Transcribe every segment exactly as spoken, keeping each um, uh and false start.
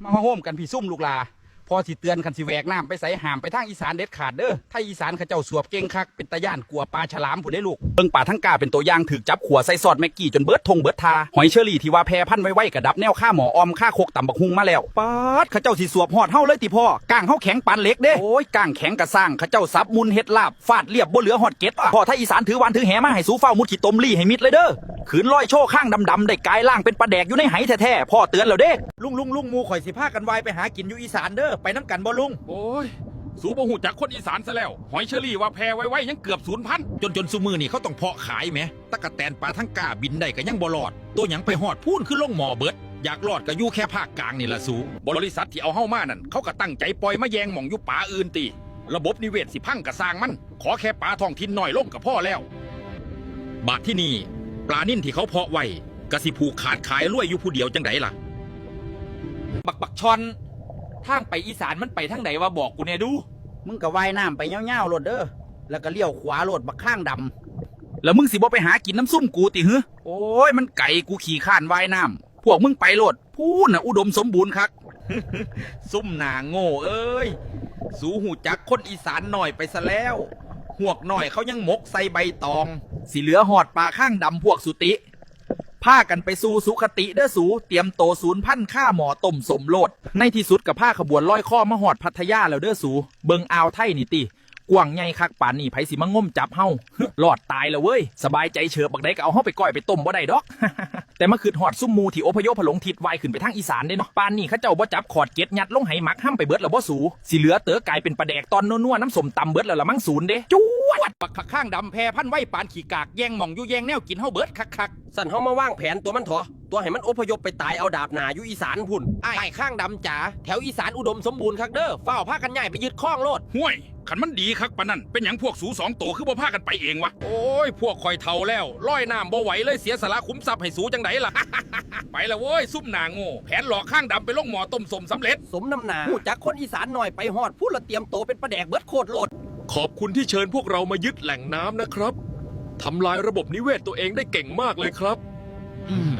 มาโฮมกันพี่ซุ่มลูกหล่า พ่อสิเตือน คันสิแหวกน้ำไปไส ห้ามไปทางอีสานเด็ดขาดเด้อ ไทยอีสานเขาเจ้าสวบเก่งคัก เป็นตาย้านกว่าปลาฉลามพู้นเด้ลูก เบิ่งปลาทังก้าเป็นตัวอย่าง ถูกจับขั่วใส่ซอสแม็กกี้จนเบิดท่งเบิดท่า หอยเชอรี่ที่ว่าแผ่พันธุ์ไวๆ กะดับแนวคาหม้ออ่อมคาคกตำบักหุ่งมาแล้ว ป๊าด เขาเจ้าสิสวบฮอดเฮาเลยติพ่อ ก้างเฮาแข็งปานเหล็กเด้ โอ้ย ก้างแข็งกะซ่าง เขาเจ้าสับมุนเฮ็ดลาบ ฟาดเรียบบ่เหลือฮอดเกล็ด พ่อไทยอีสานถือหวานถือแหมาให้สูฟ้าวมุดขี้ตมลี่ให้มิดเลยเด้อ ขืนลอยโชว์คางดำๆ ได้กลายร่างเป็นปลาแดกอยู่ในไหตแท้ๆ พ่อเตือนแล้วเด้ ลุงลุงลุง หมู่ข่อยสิพากันว่ายไปหากินอยู่อีสานเด้อ ไปนำกันบ่ลุง โอ้ย สูบ่ฮู้จักคนอีสานซะแล้ว หอยเชอรี่ว่าแผ่ไวๆ ยังเกือบสูญพันธุ์ จนจนซุมื้อนี้เขาต้องเพาะขายแหม ตั๊กแตนปลาทังก้าบินได้ก็ยังบ่รอด ตัวหยังไปฮอดพู้นคือลงหม้อเบิด อยากรอดก็อยู่แค่ภาคกลางนี่ล่ะสู บริษัทที่เอาเฮามานั่น เขาก็ตั้งใจปล่อยมาแย่งหม่องอยู่ปลาอื่นติ ระบบนิเวศสิพังก็ซ่างมัน ขอแค่ปลาท้องถิ่นน้อยลงก็พอแล้ว บาดที่นี่ปลานิลที่เขาเพาะไว้ก็สิผูกขาดขายรวยอยู่ผู้เดียวจั่งใดล่ะ บักบักชอน ทางไปอีสานมันไปทางใดวะ บอกกูแหน่ดู มึงก็ว่ายน้ำไปยาวๆโลดเด้อ แล้วก็เลี้ยวขวาโลดบักคางดำ แล้วมึงสิบ่ไปหากินนำซุมกูติหือ โอ้ย มันไกล กูขี้คร้านว่ายน้ำ พวกมึงไปโลด พู้นน่ะอุดมสมบูรณ์คัก ซุมหน้าโง่เอ้ย สูฮู้จักคนอีสานน้อยไปซะแล้ว ฮวกน้อยเขายังหมกใส่ใบตอง สิเหลือฮอดปลาคางดำพวกสูติ พากันไปสู่สุคติเด้อสู เตรียมโตสูญพันธุ์คาหม้อต้มส้มโลด ในที่สุดก็พาขบวนลอยคอมาฮอดพัทยาแล้วเด้อสู เบิ่งอ่าวไทยนี่ติ กว้างใหญ่คักปานนี้ ไผสิมางมจับเฮา รอดตายแล้วเว้ย สบายใจเฉิบ บักใดก็เอาเฮาไปก้อยไปต้มบ่ได้ดอก แต่มาคิดฮอดซุมหมู่ที่อพยพหลงทิศว่ายขึ้นไปทางอีสานเด้เนาะ ปานนี้เขาเจ้าบ่จับขอดเก็ดยัดลงไหหมักห้ำไปเบิดแล้วบ่สู สิเหลือเต๋อกลายเป็นปลาแดกตอนนัวๆนำส้มตำเบิดแล้วละมั้งสูนเด้ จวด บักคักคางดำแผ่พันธุ์ไวปานขี้กาก แย่งหม่องอยู่แย่งแนวกินเฮาเบิดคักๆ สั่นเฮามาวางแผนตั๋วมันเถาะ ตั๋วให้มันอพยพไปตายเอาดาบหน้าอยู่อีสานพู้น อ้ายคางดำจ๋า แถวอีสานอุดมสมบูรณ์คักเด้อ ฟ้าวพากันย้ายไปยึดครองโลด ห้วย คันมันดีคักปานนั้น เป็นหยังพวกสูสองโตคือบ่พากันไปเองวะ โอ้ย พวกข่อยเฒ่าแล้ว ลอยน้ำบ่ไหวเลย เสียสละขุมทรัพย์ให้สูจั่งใดล่ะ ไปละโว้ย ซุมหน้าโง่ แผนหลอกคางดำไปลงหม้อต้มส้มสำเร็จ สมน้ำหน้า ฮู้จักคนอีสานน้อยไปฮอดพู้นละ เตรียมโตเป็นปลาแดกเบิดโคตรโลด ขอบคุณที่เชิญพวกเรามายึดแหล่งน้ำนะครับ ทำลายระบบนิเวศตัวเองได้เก่งมากเลยครับ อืม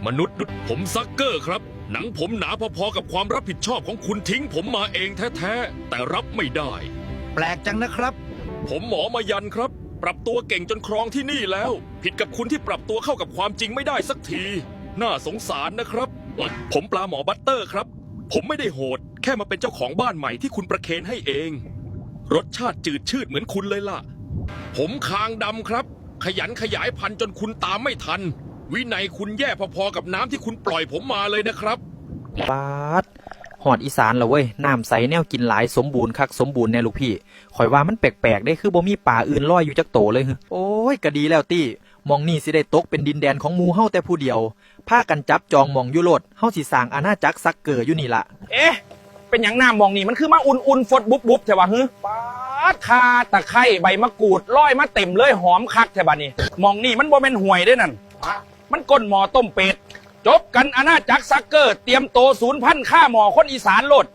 มนุษย์ดุจผมซักเกอร์ครับ หนังผมหนาพอๆกับความรับผิดชอบของคุณ ทิ้งผมมาเองแท้ๆ แต่รับไม่ได้ แปลกจังนะครับ ผมหมอมายันครับ ปรับตัวเก่งจนครองที่นี่แล้ว ผิดกับคุณที่ปรับตัวเข้ากับความจริงไม่ได้สักที น่าสงสารนะครับ ผมปลาหมอบัตเตอร์ครับ ผมไม่ได้โหด แค่มาเป็นเจ้าของบ้านใหม่ที่คุณประเคนให้เอง รสชาติจืดชืดเหมือนคุณเลยล่ะ ผมคางดำครับ ขยันขยายพันธุ์จนคุณตามไม่ทัน วินัยคุณแย่พอๆกับน้ำที่คุณปล่อยผมมาเลยนะครับ ป๊าด ฮอดอีสานแล้วเว้ย น้ำใสแนวกินหลาย สมบูรณ์คักสมบูรณ์แน่ลูกพี่ ข้อยว่ามันแปลกๆเด้ คือบ่มีปลาอื่นลอยอยู่จักโตเลยหึ โอ้ย ก็ดีแล้วติ หม่องนี่สิได้ตกเป็นดินแดนของหมู่เฮาแต่ผู้เดียว พากันจับจองหม่องอยู่โลด เฮาสิสร้างอาณาจักรซักเกอร์อยู่นี่ล่ะ เอ๊ะ เป็นหยังน้ำหม่องนี่มันคือมาอุ่นๆฟดบุบๆแท้วะหึ ป๊าด ข่า ตะไคร้ ใบมะกรูด ลอยมาเต็มเลย หอมคักแท้บัดนี้ หม่องนี่มันบ่แม่นห้วยเด้นั่น มันก้นหม้อต้มเป็ด จบกันอาณาจักรซักเกอร์ เตรียมโตสูญพันธุ์คาหม้อคนอีสานโลด